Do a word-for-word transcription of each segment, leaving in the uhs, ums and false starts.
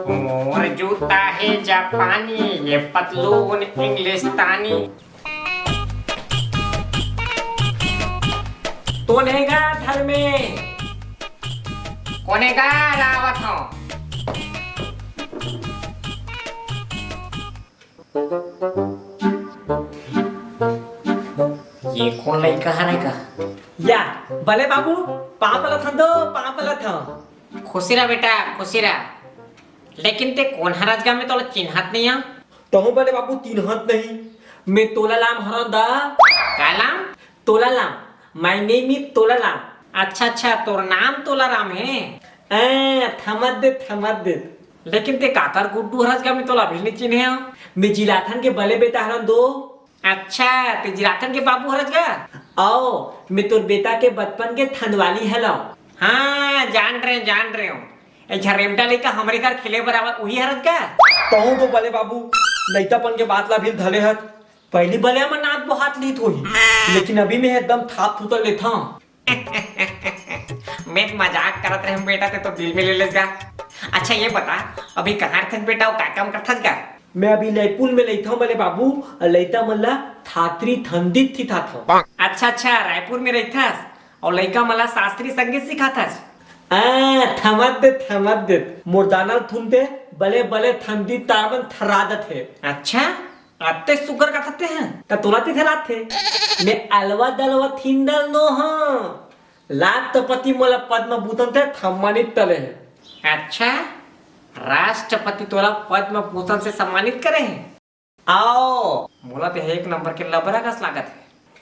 मोर जूता हे जापानी, ये पतलून इंग्लिस्तानी। तो नहीं गा धर्मे, कोने गा रावत हूँ। ये कोन लइका हरय गा? या, बले बाबू, पाँव पलत हन दो, पाँव पलत हन। खुशी रह बेटा, खुशी रह। लेकिन ते कोन हरस गा, मैं तोला चिन्हत नइ हंव। तहूँ बले बाबू चिन्हत नहीं, मैं तोला लाम हरंव दा। का लाम? तोला लाम। My name is तोला लाम। अच्छा अच्छा, तोर नाम तोला राम हे। आ, थमत दे, थमत दे। लेकिन ते काकर गुड्डू हरस गा, मैं तोला अभी नहीं चिन्हे हंव। मैं जिलाथन के बले बेटा हरंव दो। अच्छा, ते जिलाथन के बाबू हरस गा? आओ, मैं तोर बेटा के बचपन के थंदवाली हलंव। हाँ, जान रहे, जान रहे हूँ। ए झरेमटा लइका हमरे घर खेले बर आवय, उही हरस गा? तहूँ तो बले बाबू, लइकापन के बात ला भी धले हत। पहली बले हमर नात बोहात लीत होही, लेकिन अभी मैं एकदम थाप थूतल लेथंव। मैं तो मजाक करत रहेंव बेटा, ते तो दिल में ले लेस गा। अच्छा ये बता, अभी कहाँ रथस बेटा, अउ का काम करथस गा? मैं अभी लैपुल में लइथंव बले बाबू, अउ लइका मन ला थातरी थंदित थिथाथंव। अच्छा अच्छा, रायपुर में रहिथस अउ लइका मन ला शास्त्रीय संगीत सिखाथस। आ, थमत दे, थमत दे, मोर दाना ल थुन दे, बले बले थंदित तार मन थर्रा देथे। अच्छा, अत्ते सुग्घर गाथस ते ह। त तोला तिथे लागथे। मैं अलवा दलवा थिंदल नो हंव। राष्ट्रपति मोला पद्म भूषण से सम्मानित करे हे। अच्छा, राष्ट्रपति तोला पद्म भूषण से सम्मानित करे हे? आओ। मोला ते एक नंबर के लबरा कस लागत हे।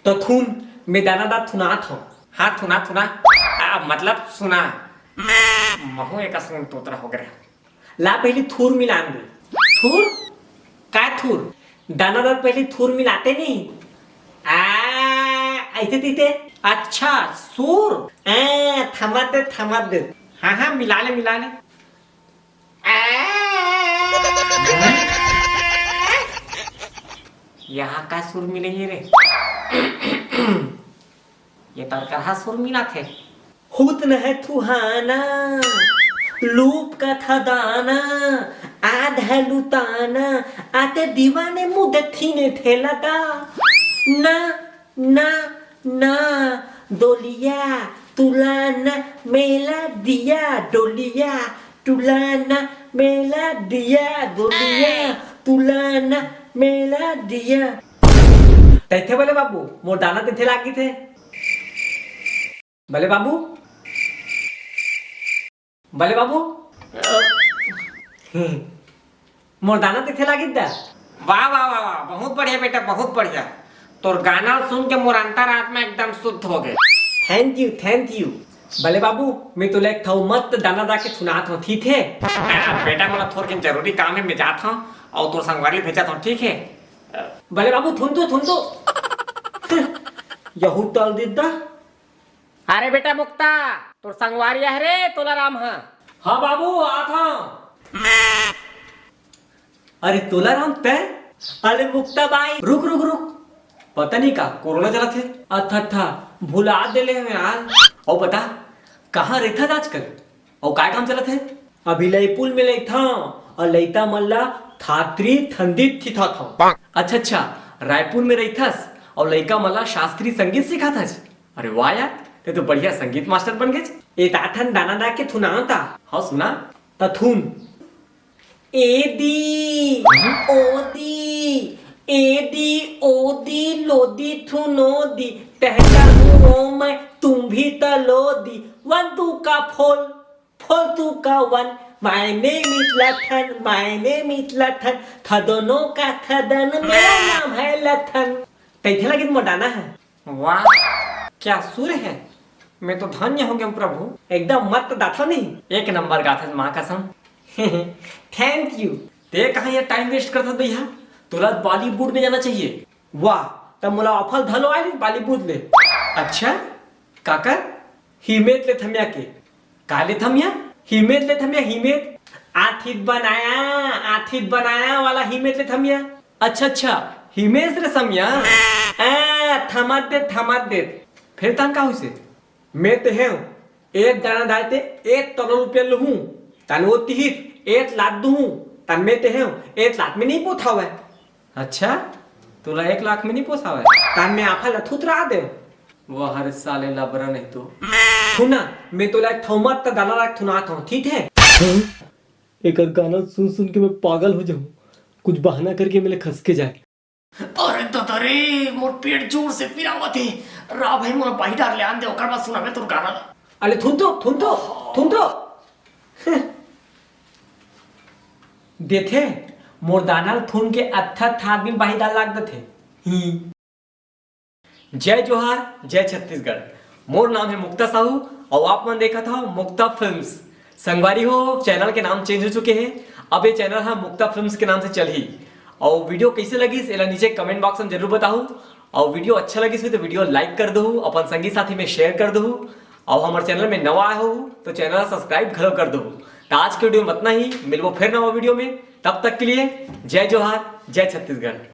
त थुन, मैं दानादार थुनात हंव। हाँ, थुना, थुना। आ, मतलब सुना। महूँ एक असन तोतरा हो गे रहेंव। ला पहली थुर मिलान दे। थुर? काय थुर? दानादार पहली थुर मिलाथे नहीं। आ, अइसे तिथे। अच्छा, सुर? आ, थमत दे, थमत दे। हाँ, हाँ, मिला ले, मिला ले। आ, यहाँ का सुर मिले हे रे? ये तो अलकरहा सुर मिलाथे। हुत नहै थुहाना, लूप का थदाना, आध है लुताना, आते दीवाने मुदे थीने थेला दा। ना, ना, ना, डोलिया, तुलाना, मेला दिया, डोलिया, तुलाना, मेला दिया, डोलिया, तुलाना, मेला दिया। तैथे बले बाबू, मोर दाना तैथे लागी थे। बले बाबू, बले बाबू, हम्म, मोर दाना तैथे लागिस दा। वाह, वाह, वाह, वाह, बहुत बढ़िया बेटा, बहुत बढ़िया। तोर गाना सुन के मोर अंतरात्मा एकदम शुद्ध हो गे। Thank you, thank you। बले बाबू, मैं तोला एक ठऊ मस्त दाना दा के सुनात हंव, ठीक हे? आ, बेटा, मोला थोरकिन जरूरी काम हे, मैं जात हंव, अउ तोर संगवारी भेजत हंव, ठीक हे? बले बाबू, थुन तो, थुन तो। यहू तल दिस दा। अरे बेटा मुक्ता, तोर संगवारी आहे रे तोला राम ह। हाँ बाबू, आत हंव। अरे तोला राम तैं? अरे मुक्ता बाई, रुक रुक रुक, पता नहीं का कोरोना चलत हे। अथा था, भुला देले हवे यार। अउ बता, कहाँ रहिथस आजकल? अउ काय काम चलत हे? अभी लईपुल में लइथंव अउ लइता मन ला थातरी थंदी थिथाथंव। अच्छा अच्छा, रायपुर में रहिथस अउ लइका मन ला शास्त्रीय संगीत सिखाथस। अरे वाह यार, तैं तो बढ़िया संगीत मास्टर बन गेस। ए ताथन दाना दा के थुनावता। हाँ सुना। त थुन। ए दी, ओ दी, ए दी, ओ दी, लो दी, थुनो दी, टहका हूँ ओ मैं, तुम भी त लो दी, वन टू का फोर, फोर टू का वन, my name is लथन, my name is लथन, थदनो का थदन, मेरा नाम है लथन। तैथे लगिन मोर दाना ह। वाह, क्या सुर है, मैं तो धन्य हो गेंव प्रभु। एकदम मस्त गाथव नहीं। एक नंबर गाथस माँ कसम। Thank you। तैं कहाँ यहाँ time waste करथस भैया, तोला Bollywood में जाना चाहिए। वाह, त मोला offer घलो आय रे Bollywood ले। अच्छा, काकर? हिमेश रेशमिया के। का लेथंव या? हिमेश लेथंव या, हिमेश। आथित बनाया, आथित बनाया वाला हिमेश लेथंव या। अच्छा अच्छा, हिमेश रेशमिया। आ, थमत दे, थमत दे। फेर तहान का होइसे? मैं तेहेंव, एक दाना दाय ते एक करोड़ रुपया लुहूं। तहान ओ तिहिस, एक लात दूं, तन में ते हे, एक लात में नहीं पोथावय। अच्छा, तोला एक लाख में नहीं पोसावय? तन में आफा ला थुतरा दे। वाह रे साले लबरा नहीं तो। सुना, मैं तोला एक ठौमत त दाना लाग थुनात हूँ, ठीक है? एकर गाना सुन सुन के मैं पागल हो जाऊं। कुछ बहाना करके मेरे खस के जाए। अरे ददा रे, मोर पेट जोर से पिरावत हे। रा भाई, मोला बाही डार ले आन दे, ओकर बाद सुनाबे तोर गाना। अले थुन तो, थुन तो, थुन तो। देथे, मोर दाना ल थुन के अत्था थाक बिन बाही डार लाग देथे। ही। जय जोहार, जय छत्तीसगढ़। मोर नाम है मुक्ता साहू और आप मन देखत हव मुक्ता फिल्म्स। संगवारी हो, चैनल के नाम चेंज हो चुके हैं, अब ये चैनल है मुक्ता फिल्म्स के नाम से चलही। और वीडियो कैसे लगिस, एला नीचे कमेंट बॉक्स में जरूर बताहू। और वीडियो अच्छा लगिस हो तो वीडियो लाइक कर दहू, अपन संगी साथी में शेयर कर दहू। और हमारे चैनल में नवा आए हो तो चैनल सब्सक्राइब घलो कर दहू। तो आज के वीडियो में इतना ही, मिलबो फिर नवा वीडियो में। तब तक के लिए जय जोहार, जय छत्तीसगढ़।